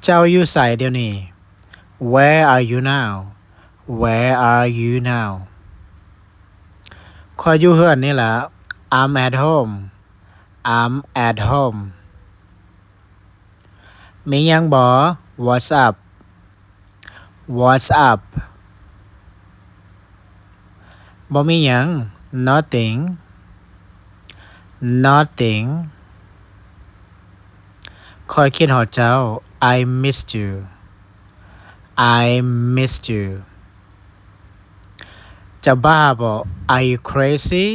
ເຈົ້າຢູ່ໃສດຽວນີ້? Where are you now? Where are you now? ຂ້ອຍຢູ່ເຮືອນນີ້ລະ. I'm at home. I'm at home. ມີຫຍັງບໍ່? What's up? What's up? ບໍ່ມີຫຍັງ. Nothing. Nothing. ຂ້ອຍຄິດຮອດເຈົ້າ. I missed you. I missed you. ເຈົ້າບ້າບໍ? Are you crazy?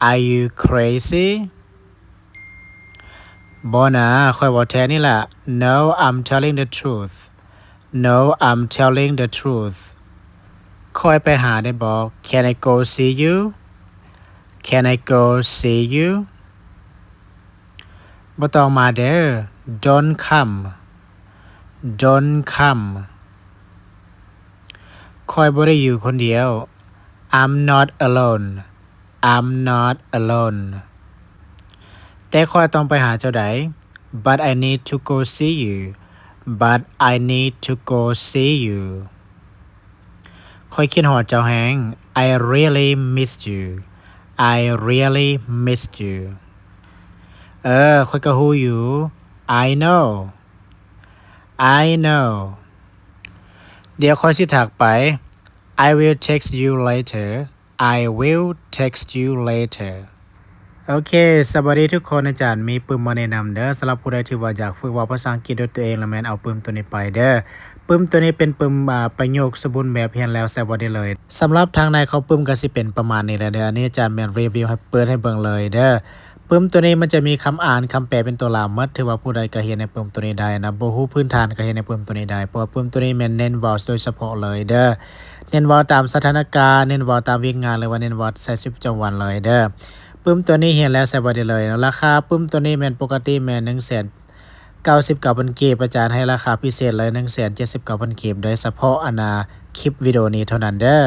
Are you crazy? ບໍ່ນາ, ຂ້ອຍເວົ້າແທ້ນີ້ລະ. No, I'm telling the truth. No, I'm telling the truth. ຂ້ອຍໄປຫາໄດ້ບໍ່? Can I go see you? Can I go see you? ບໍ່ຕ້ອງມາເດີ. Don't come. Don't come. ຂ້ອຍບໍ່ໄດ້ຢູ່ຄົນດຽວ. I'm not alone. I'm not alone. ແຕ່ຂ້ອຍຕ້ອງໄປຫາເຈົ້າໃດ. But I need to go see you. But I need to go see you. ຂ້ອຍຄິດຮອດເຈົ້າແຮງ. I really missed you. I really missed you. ເອີ, ຂ້ອຍກໍຮູ້ຢູ່. I know. I know. ດຽວຂ້ອຍຊິທັກໄປ. I will text you later. I will text you later. ໂອເຄ, ສະບາຍດີທຸກຄົນ, ອາຈານມີປຶ້ມມາແນະນຳເດີ. ສຳລັບຜູ້ໃດທີ່ວ່າຢາກຝຶກເວົ້າພາສາອັງກິດດ້ວຍຕົວເອງ ລະແມ່ນເອົາປຶ້ມຕົວນີ້ໄປເດີ. ປຶ້ມຕົວນີ້ເປັນປຶ້ມ, ອາ, ປະໂຫຍກສົມບູນແບບ, ຮຽນແລ້ວໃຊ້ບໍ່ໄດ້ເລີຍ. ສຳລັບທາງໃນຂອງປຶ້ມກໍຊິເປັນປະມານນີ້ແຫຼະເດີ. ອັນນີ້ອາຈານແມ່ນຣີວິວໃຫ້ເປີດໃຫ້ເບິ່ງເລີຍເດີ. ປຶ້ມຕົວນີ້ມັນຈະມີຄຳອ່ານ, ຄຳແປເປັນຕົວລາວໝົດ, ຖືວ່າຜູ້ໃດກໍຮຽນໃນປຶ້ມຕົວນີ້ໄດ້ນະ, ບໍ່ຮູ້ພື້ນຖານກໍຮຽນໃນປຶ້ມຕົວນີ້ໄດ້, ເພາະວ່າປຶ້ມຕົວນີ້ແມ່ນເນັ້ນເວົ້າໂດຍສະເພາະເລີຍເດີ, ເນັ້ນເວົ້າຕາມສະຖານະການ, ເນັ້ນເວົ້າຕາມວຽກງານ ຫຼືວ່າເນັ້ນເວົ້າໃຊ້ຊີວິດປະຈຳວັນເລີຍເດີ. ປຶ້ມຕົວນີ້ຮຽນແລ້ວໃຊ້ບໍ່ໄດ້ເລີຍນະ. ລາຄາປຶ້ມຕົວນີ້ແມ່ນປົກກະຕິແມ່ນໜຶ່ງແສນເກົ້າສິບເກົ້າພັນກີບ, ອາຈານໃຫ້ລາຄາພິເສດເລີຍ ໜຶ່ງແສນເຈັດສິບເກົ້າພັນກີບ ໂດຍສະເພາະອັນນ່າຄລິບວິດີໂອນີ້ເທົ່ານັ້ນເດີ.